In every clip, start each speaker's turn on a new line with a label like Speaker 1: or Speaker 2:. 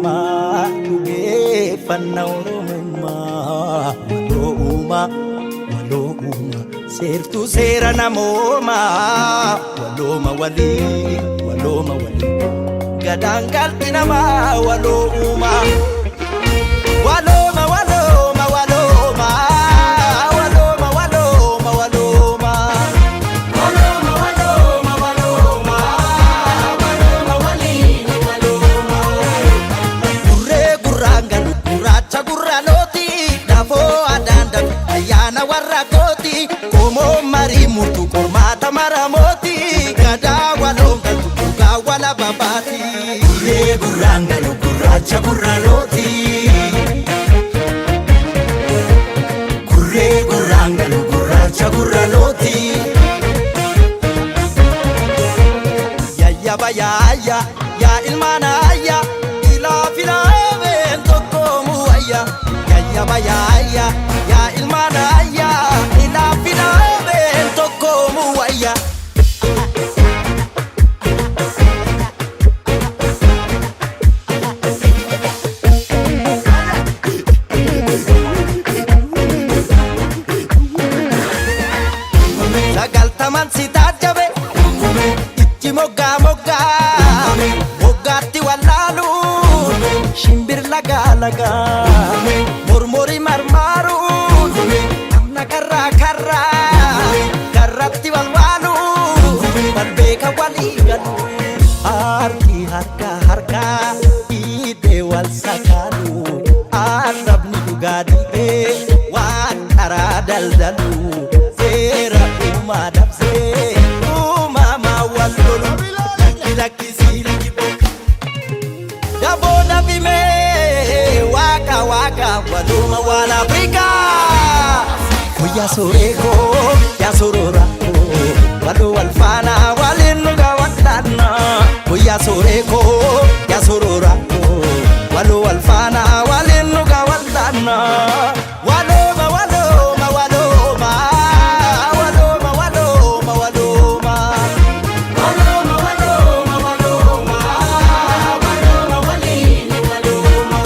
Speaker 1: namaa dhugeeffanna Oromummaa. Waloo uumaa, waloo uumaa, seertuu seera namoomaa. Walooma walii, walooma walii, gadaan galti namaa waloo uumaa. Walooma, walooma, walooma, walooma, walooma, walooma. Walooma, walooma, walooma, walooma waliin walooma. Gurree gurraan galu gurraacha gurra looti, dafoo adaan dafe ayyaana warra kooti, qomoo marii murtu qormaata maramooti, gadaa waloon galtu dhugaa wala babaati. Gurree gurraan galu gurraacha gurra looti. Gurree gurraan galu gurraacha gurra looti. Yayyaba yaayya yaa ilmaan ayya, ilaa filaameen tokkoomu wayya. Yayyaba yaayya yaa ilmaan ayya, ilaa filaameen tokkoomu wayya. 90n si taajjabe, ijji moggaa moggaa moggaatti wallaalu, shimbir lagaa lagaa mormori marmaaruun, amna karraa karraa karratti walwaalu, wal beeka walii galu, harki harka harkaa dhiibee wal sakaalu, arrabni dhugaa dhiibee waan karaa daldalu, seera uumaa dabsee uumamaa wal lolu, lakki lakkisii lakki dafoo dafimee waaqa waaqa waluma waan Afrikaa. Guyyaa suuree koo yaa sorora koo, waluu wal faana waliin nu gaawwadhaanna. Guyyaa suuree koo yaa sorora koo, waluu wal faana waliin nu gaawwadhaanna. Walooma, walooma, walooma, walooma, walooma, walooma. Walooma, walooma, walooma, walooma waliin walooma.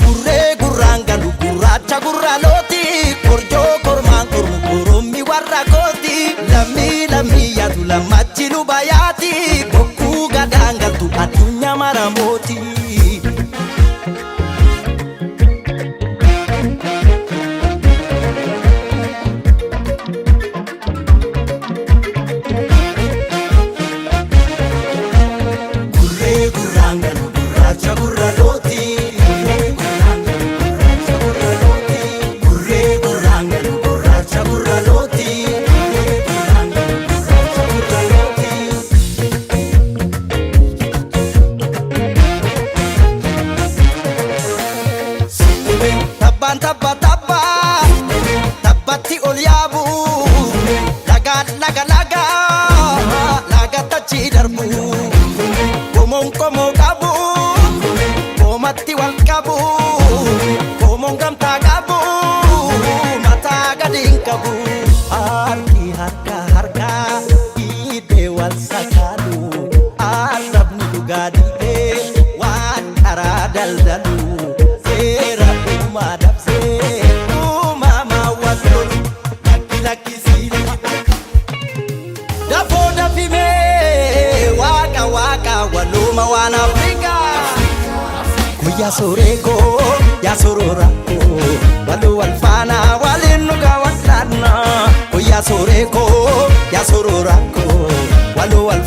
Speaker 1: Gurree gurraan galu gurraacha gurra looti, korjoo kormaan kormu korommi warra kooti, lammii lammii yaatu lammachi luba yaati, bokkuu gadaan galtu addunyaa maramooti. Gurree gurraan galu gurraacha gurra looti. Gurree gurraan galu gurraacha gurra looti. Gurree gurraan galu gurraacha gurra looti. Gurree gurraan galu gurraacha gurra looti. Tabbaan tabba tabba tabbatti ol yaabu, lagaan laga laga lagatti achi darbu, qomoon qomoo qabu qoomatti wal qabu, qomoon gamtaa qabu mataa gadi hin qabu, harki harka harka dhiibee wal sakaalu, arrabni dhugaa dhiibee waan karaa daldalu, seera uumaa dabsee uumamaa wal lolu, lakki lakkisii lakki dafoo dafimee waaqa waaqa waluma waan Afrikaa. Guyyaa suuree koo yaa sorora koo, waluu wal faana waliin nu gaawwadhaanna. Guyyaa suuree koo yaa sorora koo, waluu wal